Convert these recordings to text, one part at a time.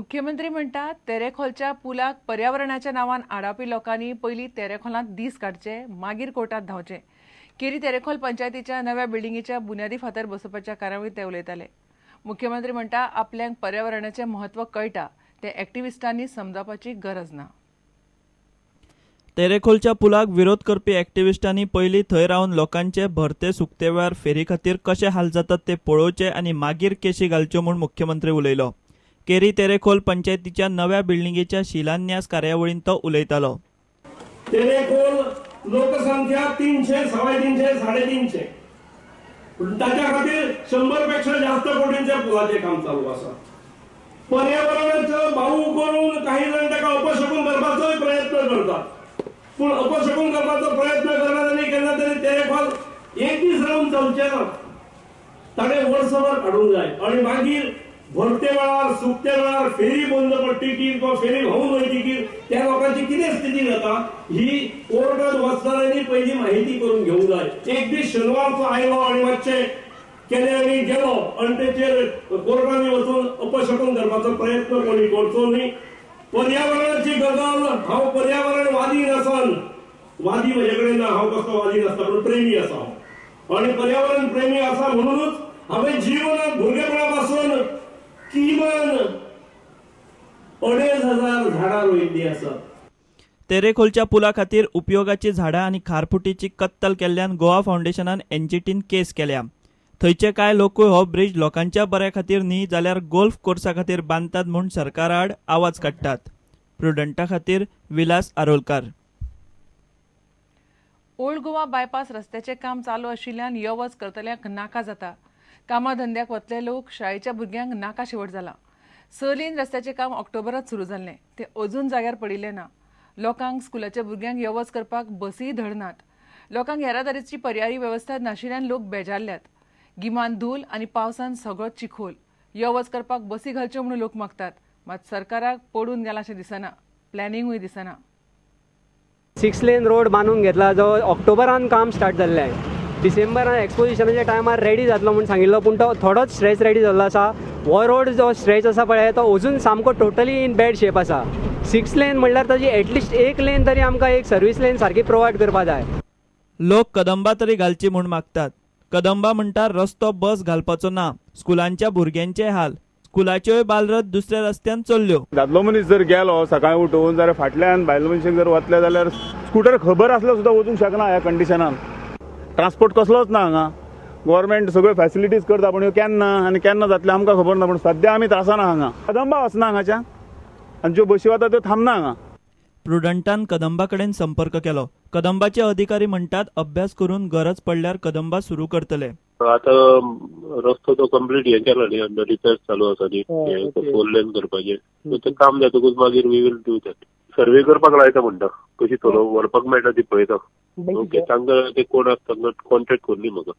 मुख्यमंत्री म्हणटा, तेरेखोलच्या पुलाक पर्यावरणाच्या नांवान आडावपी लोकांनी पयलीं तेरेखोलांत दीस काडचे, मागीर कोर्टात धांवचे. केरी तेरेखोल पंचायतीच्या नव्या बिल्डिंगेच्या बुन्यादी फातर बसोवपाच्या कार्यावळींत ते उलयताले. मुख्यमंत्री म्हणटा, आपल्याक पर्यावरणाचें म्हत्व कळटा, तें एक्टिविस्टांनी समजावपाची गरज ना. तेरेखोलच्या पुलाक विरोध करपी एक्टिविस्टांनी पयलीं थंय रावन लोकांचे भरते सुकते वेळार फेरी खातीर कशे हाल जातात ते पळोवचे आनी मागीर केशी घालच्यो म्हूण मुख्यमंत्री उलयलो. केरी तेरेखोल पंचायतीच्या नव्या बिल्डिंगेच्या शिलान्यास कार्यावळींत तो उलयतालो. तेरेखोल लोकसंख्या 300, 325, 350, ताच्या खातीर 100 पेक्षा जास्त कोटींच्या पुलाचें काम चालू आसा. पर्यावरणाचो भाऊ करून काही जण ताका अपशकून करपाचोय प्रयत्न करतात, पूण अपशकून करपाचो प्रयत्न करना आनी केन्ना तरी तेरेखोल एक दीस रावन चलचें ना, ताणें वर्सभर काडूंक जाय. आनी मागीर भरते वेळार सुकते वेळार फेरी बंद पडटकीर किंवा फेरी व्हांवून वयतकीर त्या लोकांची कितें स्थिती जाता ही कोर्टात वचणाऱ्यांनी पयली माहिती करून घेवंक जाय. एक दीस शेनवारचो आयलो आनी मातशें केलें आनी गेलो आनी तेचेर कोर्टांनी वचून अपशकून करपाचो प्रयत्न कोणी करचो न्ही. पर्यावरणाची गजाल, हांव पर्यावरणवादी नासन, वादी म्हजे कडेन ना, हांव कसलो वादी नासता, पूण प्रेमी आसा हांव आनी पर्यावरण प्रेमी आसा म्हणूनच हांवें जिवनात भुरगेपणा पासून किमान 2500 झाडां रोयिल्लीं आसात. तेरेखोलच्या पुला खातीर उपयोगाची झाडां आनी खारफुटीची कत्तल केल्ल्यान गोवा फावंडेशनान एनजीटीन केस केल्या. थंयचे कांय लोकूय हो ब्रिज लोकांच्या बऱ्या खातीर न्ही जाल्यार गोल्फ कोर्सा खातीर बांदतात म्हूण सरकाराआड आवाज काडटात. प्रुडंटा खातीर विलास आरोलकार. ओल्ड गोवा बायपास रस्त्याचें काम चालू आशिल्ल्यान यो वच करतल्यांक नाका जाता. कामा धंद्याक वतले लोक, शाळेच्या भुरग्यांक नाका शेवट जाला. 6 लेन रस्त्याचें काम ऑक्टोबरात सुरू जाल्लें, तें अजून जाग्यार पडिल्लें ना. लोकांक स्कुलाच्या भुरग्यांक यो वच करपाक बसीय धडनात. लोकांक येरादारीची पर्यायी वेवस्था नाशिल्ल्यान लोक बेजारल्यात. गिमान धूल आनी पावसान सगळो चिखोल. यो वच करपाक बसी घालच्यो म्हणून लोक मागतात, मात सरकाराक पडून गेलां अशें दिसना, प्लॅनिंगूय दिसना. 6 लेन रोड बांदून घेतला जो ऑक्टोबरान काम स्टार्ट जाल्लें, डिसेंबरान एक्सपोजिशनाच्या टायमार रेडी जातलो म्हूण सांगिल्लो, पूण तो थोडोच स्ट्रेच रेडी जाल्लो आसा. हो रोड जो स्ट्रेच आसा पळय तो अजून सामको टोटली इन बॅड शेप आसा. 6 लेन म्हणल्यार ताजी एटलिस्ट 1 लेन तरी आमकां एक सर्वीस लेन सारकी प्रोवायड करपा जाय. लोक कदंबा तरी घालची म्हूण मागतात. कदंबा म्हणटा रस्तो बस घालपाचो ना, स्कुलांच्या भुरग्यांचे हाल, स्कुलाच्योय बालरथ दुसऱ्या रस्त्यान चल्ल्यो. दादलो मनीस जर गेलो सकाळी उठून जाल्यार फाटल्यान बायल मनशेक जर वतले जाल्यार स्कुटर खबर आसल्यार सुद्दां वचूंक शकना. ह्या कंडिशनान ट्रान्सपोर्ट कसलोच ना हांगा. गव्हर्मेंट सगळ्यो फॅसिलिटीज करता, पूण ह्यो केन्ना आनी केन्ना जातल्यो आमकां खबर ना, पूण सद्या आमी त्रासाना हांगा. कदंबा वचना हांगाच्यान आनी ज्यो बशी वता त्यो थांबना हांगा. प्रुडंटान कदंबा कडेन संपर्क केलो. कदंबाचे अधिकारी म्हणटात अभ्यास करून गरज पडल्यार कदंबा सुरू करतले. आतां रस्तो तो कंप्लीट हें केला न्ही, अंडर रिपेर चालू आसा न्ही, 4 लेन करपाचें, तें काम जातकूच मागीर we will do that. Survey करपाक लायता म्हणटा, कशी चलोव व्हरपाक मेळटा ती पळयता. ओके, तांकां ते कोण आसता तांकां कॉन्टेक्ट करून म्हाका.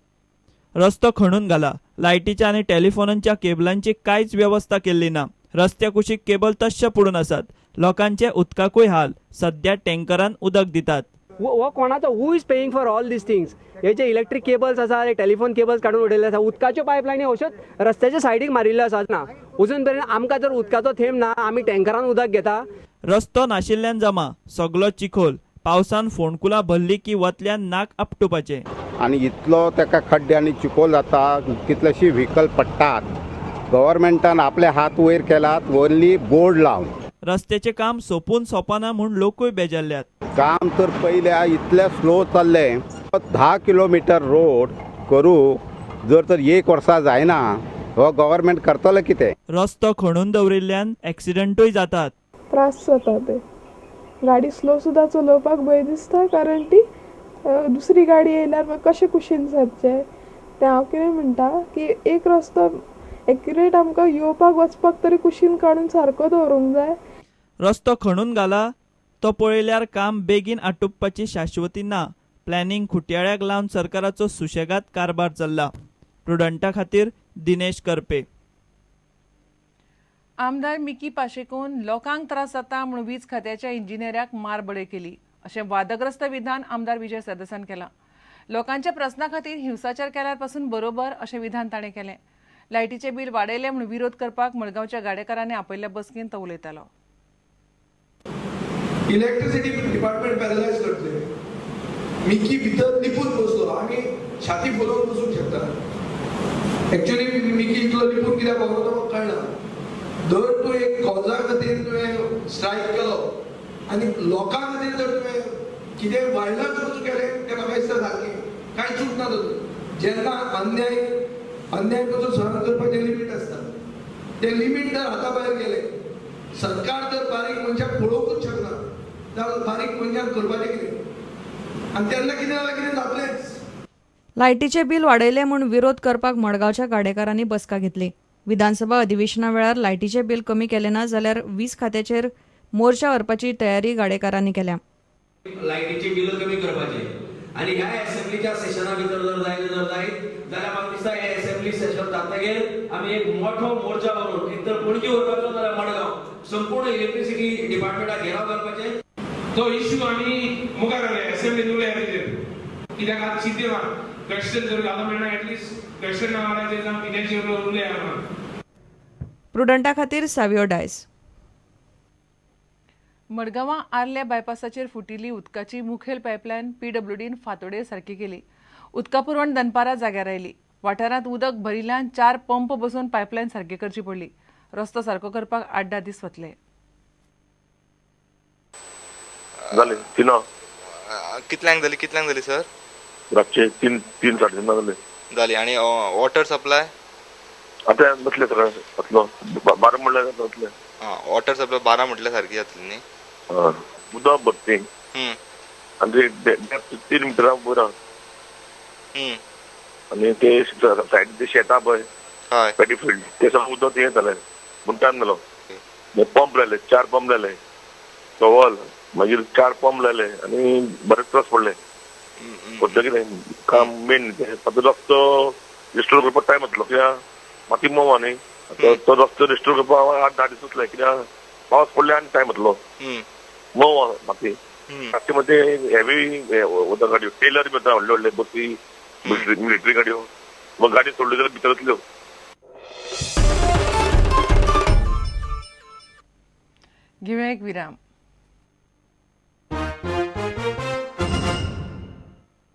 रस्तो खणून घाला, लायटीच्या आनी टेलिफोनांच्या केबलांची कांयच वेवस्था केल्ली ना. रस्त्या कुशीक केबल तश्शे पडून आसात. लोकांचे उदकाकूय हाल, सद्या टँकरान उदक दितात. हो कोणाचो, who is paying for all these things? हे जे इलेक्ट्रीक केबल्स आसा, हे टेलिफोन केबल्स काडून उडयल्ले आसा, उदकाच्यो पायपलायनी अश्योच रस्त्याच्या सायडीक मारिल्ल्यो आसात ना. अजून पर्यंत आमकां जर उदकाचो थेंब ना, आमी टँकरान उदक घेता. रस्तो नाशिल्ल्यान जमा सगलो चिखोल, पावसान फोंडकुलां भरली की वतल्यान नाक आपटुपाचें. आनी इतलो ताका खड्डे आनी चिखोल जाता, कितलेशी व्हिकल पडटात. गव्हर्मेंटान आपले हात वयर केलात ओन्ली बोर्ड लावन. रस्त्याचें काम सोंपून सोंपना म्हूण लोकूय बेजारल्यात. काम तर पयल्या इतलें स्लो चल्लें, 10 किलोमिटर रोड करूं जर तर 1 वर्सा जायना, हो गव्हर्मेंट करतलो कितें? रस्तो खणून दवरिल्ल्यान एक्सिडंटूय जातात. त्रास जाता, ते गाडी स्लो सुद्दां चलोवपाक भंय दिसता, कारण ती दुसरी गाडी येयल्यार मागीर कशें कुशीन सरचें. तें हांव कितें म्हणटा की एक रस्तो एक्युरेट आमकां येवपाक वचपाक तरी कुशीन काडून सारको दवरूंक जाय. रस्तो खणून घाला तो पळयल्यार काम बेगीन आटोवपाची शाश्वती ना. प्लॅनिंग खुटयाळ्याक लावन सरकाराचो सुशेगाद कारभार चल्ला. प्रुडंटा खातीर दिनेश करपे. आमदार मिकी पाशेकोन लोकांक त्रास जाता म्हूण वीज खात्याच्या इंजिनियराक मारबडय केली अशें वादग्रस्त विधान आमदार विजय सरदेसान केलां. लोकांच्या प्रस्ना खातीर हिंसाचार केल्यार पासून बरोबर अशें विधान ताणें केलें. लायटीचें बील वाडयलें म्हूण विरोध करपाक मडगांवच्या गाडेकारांनी आपयल्ल्या बसकेंत तो उलयतालो. इलेक्ट्रिसिटी डिपार्टमेंट पॅरलायज करतले. मिकी भितर लिपून बसलो, आमी छाती फुलोवन बसूंक शकता. एक्चुअली मिकी इतलो लिपून कित्याक बसलो तो म्हाका कळना. जर तूं एक कॉजा खातीर तुवें स्ट्रायक केलो आनी लोकां खातीर जर तुवें कितें वायलन्स वचून केलें तें म्हाका दिसता सारकें कांय चूक ना तातूंत. जेन्ना अन्याय अन्याय पसून सहन करपाचें लिमीट आसता, तें लिमीट जर हाता भायर गेलें, सरकार जर बारीक मनशाक पळोवंकूच शकना जाल्यार बारीक मनशान करपाचें कितें आनी तेन्ना कितें जाल्यार कितें जातलेंच. लायटीचें बिल वाडयलें म्हूण विरोध करपाक मडगांवच्या गाडेकारांनी बसका घेतली. विधानसभा अधिवेशना वेळार लायटीचें बिल कमी केलें ना जाल्यार वीज खात्याचेर मोर्चा व्हरपाची तयारी गाडेकारांनी केल्या. लायटीची बिल कमी करपाची आनी ह्या एसेंब्लीच्या सेशना भितर जर जायत जाल्यार म्हाका दिसता हे एसेंब्ली सेशन जातकीर आमी एक मोठो मोर्चा व्हरून एक तर पणजी व्हरपाचो जाल्यार मडगांव संपूर्ण इलेक्ट्रिसिटी डिपार्टमेंटाक घेराव घालपाचें. तो इश्यू आमी मुखार हाडले एसेंब्लीन उलया तेजेर, कित्याक आतां चिंते ना क्वेश्चन जर घालूंक मेळना एटलिस्ट क्वेश्चन नावराचेर जावं कित्याचेर उलया म्हणून. प्रुडंटा खातीर सावियो डायस. मडगांवां आर्ले बायपासाचेर फुटिल्ली उदकाची मुखेल पायपलायन पीडब्ल्यूडीन फांतोडेर सारकी केली. उदका पुरवण दनपारां जाग्यार आयली. वाठारांत उदक भरिल्ल्यान 4 पंप बसून पायपलायन सारकी करची पडली. रस्तो सारको करपाक 8-10 दीस वतले. जाले तिना कितल्यांक जाली? कितल्यांक जाली सर? रातचे 3 3:30 जाले. जाली. आनी वॉटर सप्लाय आतां बसले सगळे वतलो 12 म्हणल्यार वतले. आं, वॉटर सप्लाय 12 म्हटल्यार सारकी जातली न्ही? उदक भरती आनी 3 मिटरां वयर आनी ते सायडीन ते शेतां पळय पेडी फिल्ड ते सगळें उदक हें जालें म्हूण टायम जालो. पंप लायले, 4 पंप लायले, टॉवल मागीर 4 पंप लायले आनी बरेच त्रास पडले. करता कितें काम मेन तें आतां रस्तो रिस्टोर करपाक टायम वतलो कित्याक माती मोव न्ही, तो रस्तो रिस्टोर करपाक 8-10 दीस वतले कित्याक पावस पडले आनी टायम वतलो. मोव माती रातचे मध्ये हेवी वता गाडयो, टेलर बी वता व्हडले व्हडले बसी, मिलिटरी गाडयो, मग गाडी सोडली जाल्यार भितर वतल्यो. घेवया एक विराम.